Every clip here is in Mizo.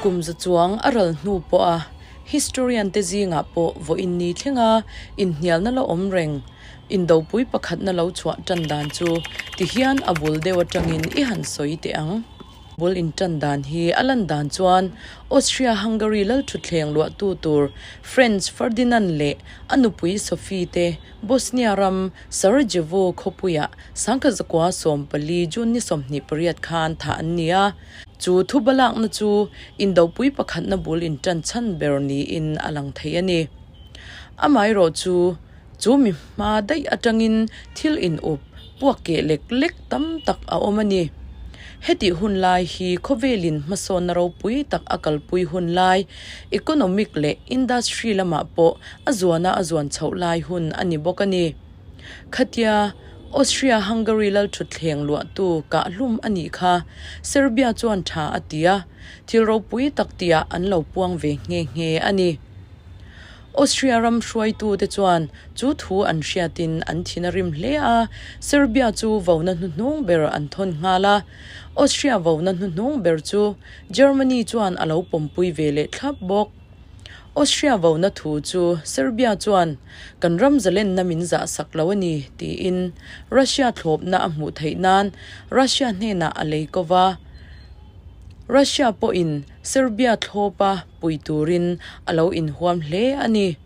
Kum za chuang a ral hnu pawha historian te zingah pawh vawiin ni thlenga inhnialna la awm reng indopui pakhatna lo chhuah tan dan chu tihian a bul deuh atangin i han sawi teh ang. Bul intan dan hi a lan dan chuan Austria-Hungary lalthutthleng luahtu tur Franz Ferdinand leh a nupui Sophie te Bosnia ram Sarajevo khawpuiah Sangkazakua 14 June ni 28 khan thah an ni a. Chu thu balakna chu indopui pakhatna bul intan chhan ber niin a lang thei a ni. Amaherawh chu, chu mi hma daih atangin thil inup puak keh lek lek tam tak a awm a ni. Hetih hun lai hi khawvelin hmasawnna ropui tak a kalpui hun lai, economic leh industry lamah pawh a zuana a zuan chhoh lai hun a ni bawk a ni. Khatia Austria-Hungary lalthutthleng luahtu kahhlum a nih kha Serbia chuan tha a ti a, thil ropui tak tihah an lo puang ve nghe nghe a ni. Austria ram hruaitute chuan chu thu an hriatin an thin a rim hle a, Serbia chu vona hnuhnung ber an thawn nghal a. Austria vona hnuhnung ber chu Germany chuan a lo pawmpui ve leh thlap bawk. Austria vona thu chu Serbia chuan kan ram zalenna min zah sak lo a ni tiin Russia thlawpna a hmuh theih nan Russia hnenah a lei ko va. Russia pawhin Serbia thlawpa pui turin a lo inhuam hle a ni.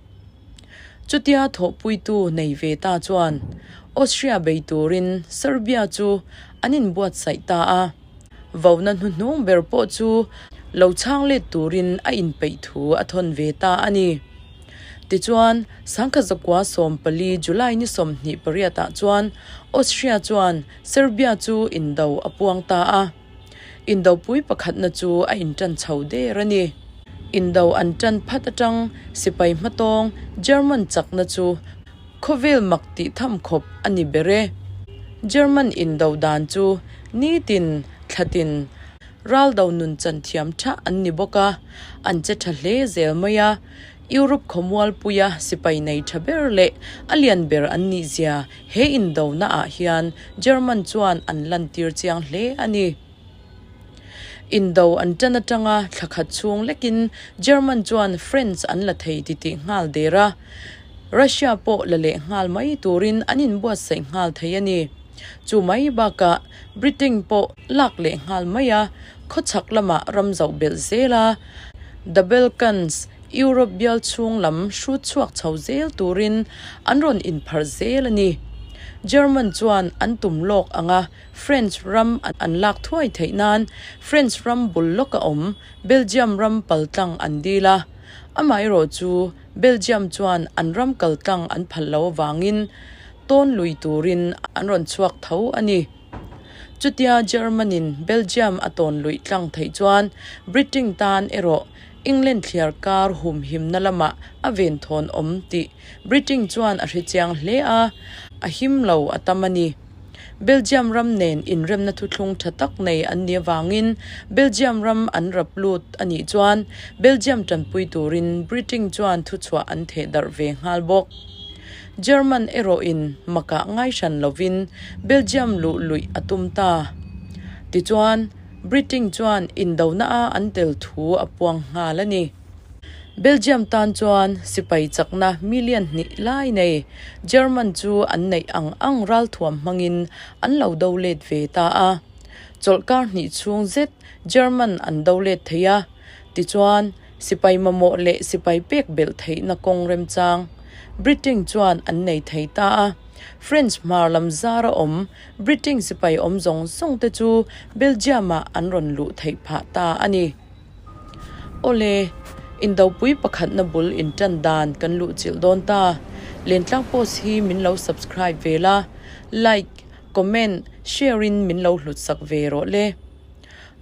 Chutia thawhpuitu nei ve ta chuan Austria bei turin Serbia chu an inbuatsaih ta a. Vona hnuhnung ber pawh chu lo chhang let turin a inpeih thu a thawn ve ta a ni. Tichuan, Sangkhazakua 14 July ni 28 ah chuan Austria chuan Serbia chu indo a puang ta a. Indopui pakhatna chu a intan chho der a ni. Indo an tan phat atang sipai hmatawng German chakna chu Khawvel mak tih tham khawp a ni ber e. German indo dan chu nitin, thlatin, raldo nun chan thiam tha an ni bawk a, an che tha hle zel mai a. Europe khawmualpuia sipai nei tha ber leh a lian ber an nih zia he indona ah hian German chuan an lantir chiang hle a ni. Indo an tan atanga thla khat chhung lekin German chuan French an la thei titih nghal der a. Russia pawh la leh nghal mai turin an inbuatsaih nghal thei a ni. Chu mai bakah Britain pawh lak leh nghal mai a, khawchhak lamah ram zoh belh zel a, The Balkans, Europe bial chhung lam hrut chhuak chho zel turin an rawn inpharh zel a ni. German chuan an tum lawk ang a, French ram an lak thuai theih nan French ram bul lawka awm Belgium ram paltlang an dil a, amaherawh chu Belgium chuan an ram kaltlang an phal lo avangin tawn lui turin an rawn chhuak tho a ni. Chutia German-in Belgium a tawn luih tlang theih chuan Britain tan erawh England thliar kar humhimna lamah a venthawn awm tih Britain chuan a hrechiang hle a, a him lo a tam a ni. Belgium ram nen inremna thuthlung tha tak nei an nih avangin Belgium ram an rap lut a nih chuan Belgium tanpui turin Britain chuan thuchhuah an theh darh ve nghal bawk. German erawhin makah ngai hran lovin Belgium luh luih a tum ta. Tichuan, Britain chuan indona a an tel thu a puang nghal a ni. Belgium tan chuan sipai chakna million hnih lai nei German chu an neih ang ang ralthuam hmangin an lo do let ve ta a. Chawlhkar hnih chhung zet German an do let thei a, tichuan sipai mamawh leh sipai pek belh theihna kawng remchang Britain chuan an nei thei ta a. French hmar lam zara awm Britain sipai awm zawng zawng te chu Belgium-ah an rawn luh theih phah ta a ni. Awle, indopui pakhatna bul intan dan kan luhchilh dawn ta. Lentlang post hi min lo subscribe ve la, like, comment, share in min lo hlutsak ve rawh le.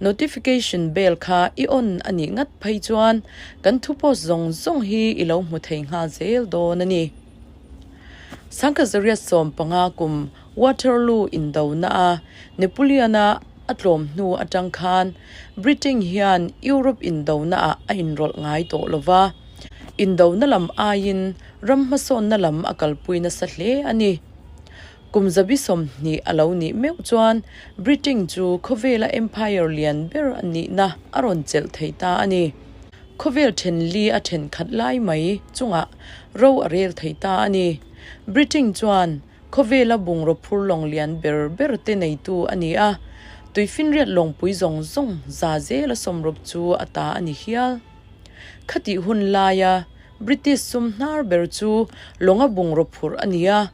Notification bell kha i on a nih ngat phei chuan kan thu post zawng zawng hi i lo hmu thei nghal zel dawn a ni. Sangkhazaria 15 kum Waterloo indona a Napoleon-a a tlawm hnu atang khan Britain hian Europe indona ah a inrawlh ngai tawh lo va, indona lam aiin ram hmasawnna lam a kalpui nasa hle a ni. Kum zabi 20 a lo nih meuh chuan Britain chu khawvela empire lian ber a nihna a rawn chelh thei ta a ni. Khawvel then li a then khat lai mai chungah ro a rel thei ta a ni. Britain chuan khawvela bungraw phur lawng lian ber ber te neitu a ni a, tuifinriat lawngpui zawng zawng za zela 60 chu a ta a ni hial. Khatih hun laia British sum hnar ber chu lawnga bungraw phurh a ni a,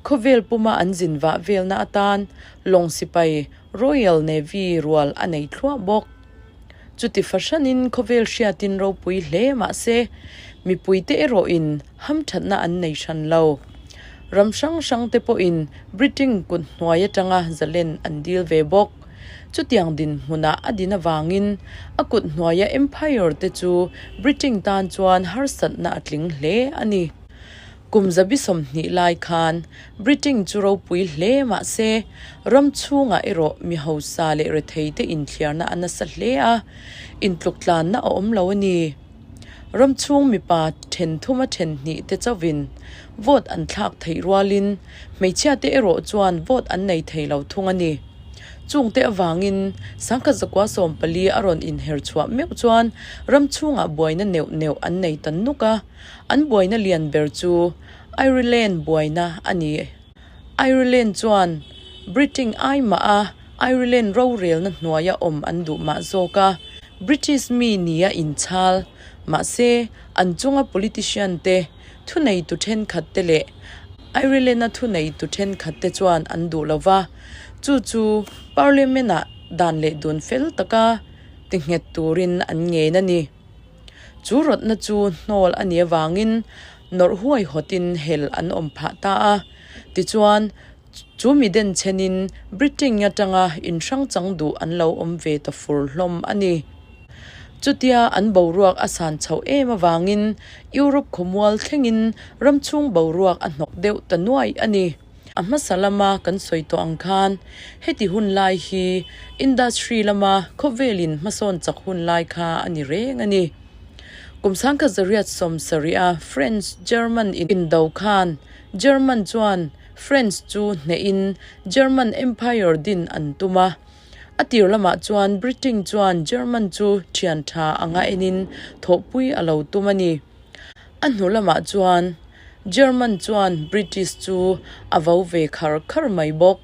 khawvel puma an zin vah velna atan lawng sipai Royal Navy rual a nei thluah bawk. Chuti fahranin khawvel hriatin ropui hle mah se, mipuite erawhin hamthatna an nei hran lo. Ram hrang hrangte pawhin Britain kut hnuai atanga zalen an dil ve bawk. Chutiang dinhmunah a din avangin a kut hnuaia Empire te chu Britain tan chuan harsatna a tling hle a ni. Kum zabi 20 lai khan Britain chu ropui hle mah se, ram chhungah erawh mi hausa leh rethei te inthliarna a nasa hle a, intluktlanna a awm lo a ni. Ram chhung mipa then thuma then hnih te chauhin vote an thlak theih rualin hmeichhia te erawh chuan vote an nei thei lo thung a ni. Chungte avangin 1914 a rawn inher chhuah meuh chuan ram chhungah buaina neuh neuh an nei ta nuk a, an buaina lian ber chu Ireland buaina a ni. Ireland chuan Britain ai mah a Ireland rorelna hnuaia awm an duh mah zawk a, British mi nia inchhal. Mahse, an chunga politician te, thuneitu thenkhat te leh Ireland-a thuneitu thenkhat te chuan an duh lo va, chu chu Parliament-ah dan leh dun fel taka tinghet turin an ngen a ni. Chu rawtna chu hnawl a nih avangin nawrh huaihawtin hel an awm phah ta a. Tichuan, chu mi denchhenin Britain atanga inhrang chang duh an lo awm ve ta fur hlawm a ni. Chutia an boruak a san chhoh em avangin Europe khawmual thlengin ram chhung boruak a hnawk deuh ta nuaih a ni. A hmasa lama kan sawi tawh ang khan heti hun lai hi industry lama khawvelin hmasawn chak hun lai kha a ni reng a ni. Kum 1970 a French-German indo khan German chuan French chu hnehin German Empire din an tum a. A tir lamah chuan Britain chuan German chu thian tha anga enin thawhpui a lo tum a ni. A hnu lamah chuan German chuan British chu a vo ve khar khar mai bawk.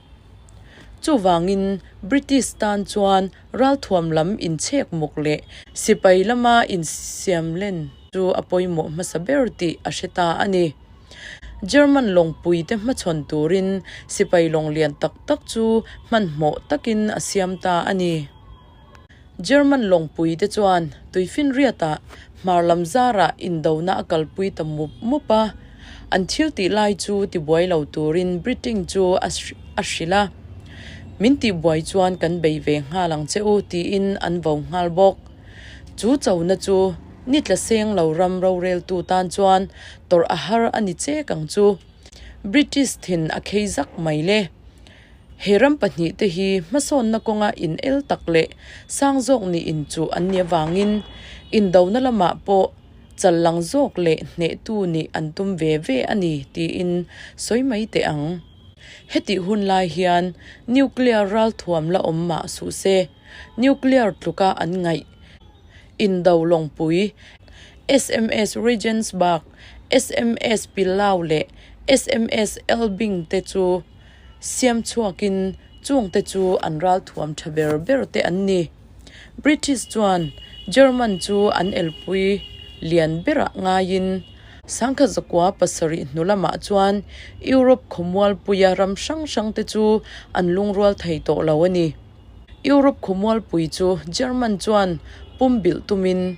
Chuvangin British tan chuan ralthuam lam inchhek muk leh sipai lama insiam len chu a pawimawh hmasa ber tih a hre ta a ni. German lawngpui te hmachhawn turin sipai lawng lian tak tak chu hmanhmawh takin a siam ta a ni. German lawngpui te chuan tuifinriatah hmar lam zarah indona a kalpui ta mup mup a, an thil tih lai chu tibuai lo turin Britain chu a hrilh a, Min tihbuai chuan kan bei ve nghal ang che u tiin an vo nghal bawk. Chu chona chu ni tla seng lo ram roreltu tan chuan tawrh a har a ni chek ang chu. British thin a khei zak mai le. He ram pahnihte hi hmasawnna kawnga in el tak leh sang zawk nih inchuh an nih avangin indona lamah pawh chal lang zawk leh hnehtu nih an tum ve ve a ni tiin sawi mai teh ang. Hetih hun lai hian nuclear ralthuam la awm mah suh se, nuclear tluka an ngaih indo lawngpui SMS Regensburg, SMS Pillau leh SMS Elbing te chu Siam chhuakin chungte chu an ralthuam tha ber ber te an ni. British chuan German chu an elpui lian berah ngaiin 1970 hnu lamah chuan Europe khawmualpuia ram hrang hrang te chu an lungrual thei tawh lo a ni. Europe khawmualpui chu German chuan pumbilh tumin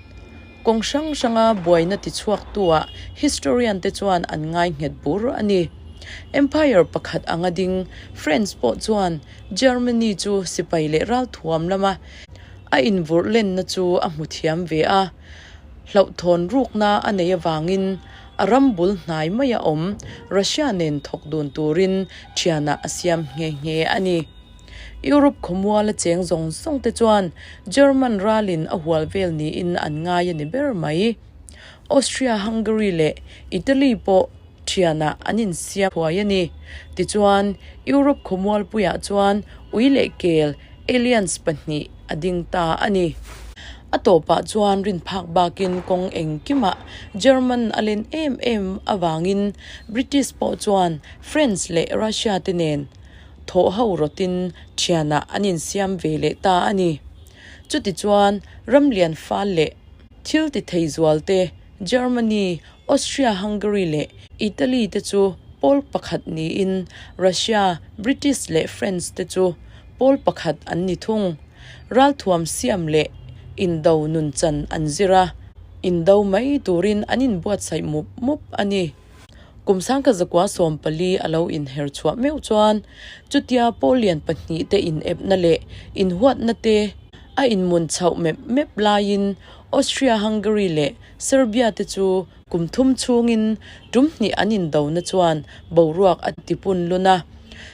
kawng hrang hranga buaina tichhuaktuah historian te chuan an ngai nghet bur a ni. Empire pakhat anga ding France pawh chuan Germany chu sipai leh ralthuam lama a invurh lenna chu a hmu thiam ve a, hlauhthawn rukna a nei avangin a ram bul hnai maia awm Russia nen thawk dun turin thianah a siam nghe nghe a ni. Europe khawmuala cheng zawng zawng te chuan German ralin a hual vel niin an ngai a ni ber mai. Austria-Hungary leh Italy pawh. Thianah an insiam thuai a ni. Tichuan, Europe khawmualpuiah chuan ui leh kel, aliens, pahnih a ding ta a ni. A tawpah chuan rinphak bakin kawng engkimah German a len em em avangin British pawh chuan French leh Russia te nen thawh ho rawtin thianah an insiam ve leh ta a ni. Chutichuan, ramlian fal leh thil ti thei zualte Germany, Austria-Hungary leh Italy te chu pawl pakhat niin Russia, British leh French te chu pawl pakhat an ni thung. Ralthuam siam leh indo nunchan an zir a, indo mai turin an inbuatsaih mup mup a ni. Kum sangkhat zakua 14 a lo inher chhuah meuh chuan chutia pawl lian pahnihte inepna leh inhuatna te a inmun chhoh mep mep laiin Austria-Hungary leh Serbia te chu kum thum chhungin tum hnih an indona chuan boruak a tipun lun a.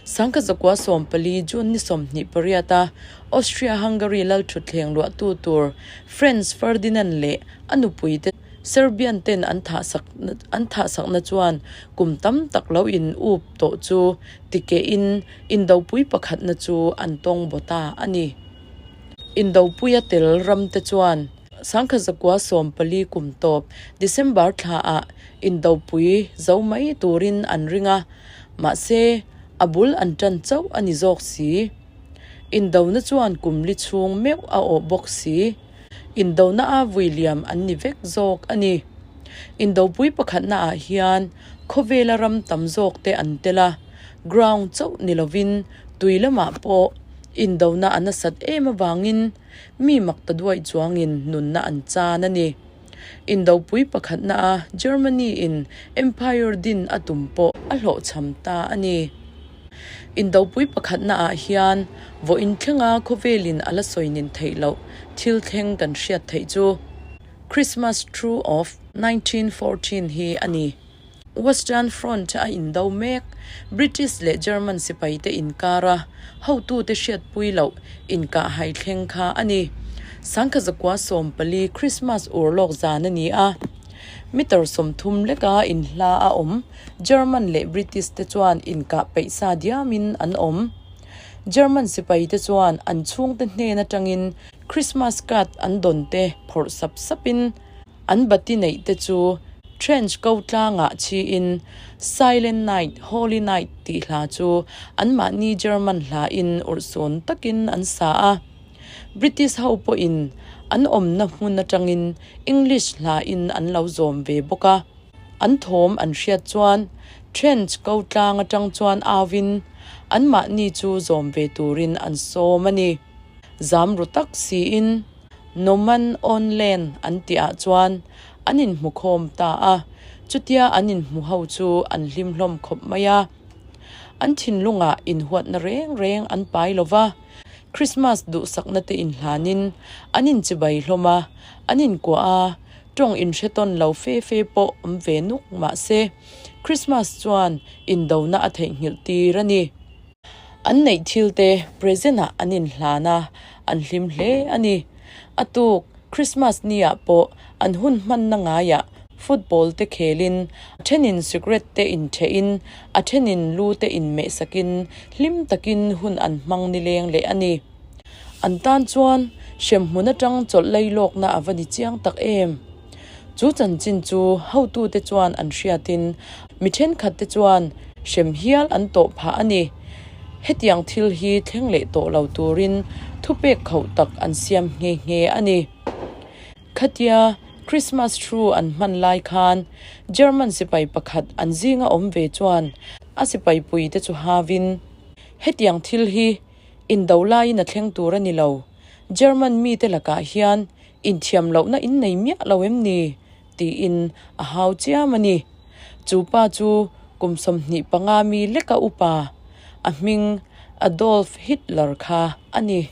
Sangkhat zakua 14 June ni 28 a Austria-Hungary lalthutthleng luahtu tur Franz Ferdinand leh a nupui te Serbian ten an thahsak an thahsakna chuan kum tam tak lo in up tawh chu tikehin indopui pakhatna chu an tawng baw ta a ni. Indopuia tel ramte chuan Sangkhat zakua 14 kum tawp December thlaah indopui zo mai turin an ring a, mahse a bul an tan chauh a ni zawk si. Indona chuan kum li chhung meuh a awh bawk si. Indona a vui liam an ni vek zawk a ni. Indopui pakhatnaah hian khawvela ram tam zawk te an tel a, ground chauh ni lovin tui lamah pawh indona a nasat em avangin Mi mak ta duaih chuangin nunna an chan a ni. Indopui pakhatna a Germany in Empire din a tum pawh a hlawhchham ta a ni. Indopui pakhatna ah hian vawiin thlenga khawvelin a la sawi nin theih loh thil thleng kan hriat theih chu Christmas Truce of 1914 hi a ni. Western Front a indo mek. British leh German sipaite inkara hotute hriatpui loh inkahhai thleng kha a ni. Sangkhat zakua 14 Christmas urlawk zan a ni a. Meter 30 leka inhla a awm. German leh British te chuan inkah peih sa diamin an awm. German sipaite chuan an chhungte hnen atangin Christmas card an dawn te phawrh sap sapin, An bati neih te chu Trench ko tlangah chhiin Silent Night, Holy Night tih hla chu anmahni German hlain urhsun takin an sa a. British ho pawhin an awmna hmun atangin English hlain an lo zawm ve bawk a. An thawm an hriat chuan Trench ko tlang atang chuan auin anmahni chu zawm ve turin an sawm a ni. Zam ru tak siin. Noman on Land an tihah chuan an inhmu khawm ta a, chutia an inhmu ho chu an hlim hlawm khawp mai a. An thinlungah inhuatna reng reng an pai lo va, Christmas duhsakna te inhlanin an inchibai hlawm a, an inkuah a, tawng inhre tawn lo fe fe pawh awm ve nuk mah se, Christmas chuan indona a theihnghilh tir a ni. An neih thil te present ah an inhlan a, an hlim hle a ni. A tuk Christmas ni ah pawh an hun hmanna ngaiah football te khelin, a thenin cigarette te inthehin, a thenin lu te inmehsakin hlim takin hun an hmang nileng leh a ni. An tan chuan hremhmun atang chawlh lailawkna a va ni chiang tak em! Chu chanchin chu hotute chuan an hriatin mi thenkhatte chuan hrem hial an tawh phah a ni. Hetiang thil hi thleng leh tawh lo turin thupek khauh tak an siam nghe nghe a ni. Khatia Christmas thu an hman lai khan German sipai pakhat an zinga awm ve chuan a sipaipuite chu havin, Hetiang thil hi indo laiin a thleng tur a ni lo. German mite lakah hian Inthiam lohna in nei miah lo em ni? tiin a hau chiam a ni. Chu pa chu kum 25 mi leka upa, a hming Adolf Hitler kha a ni.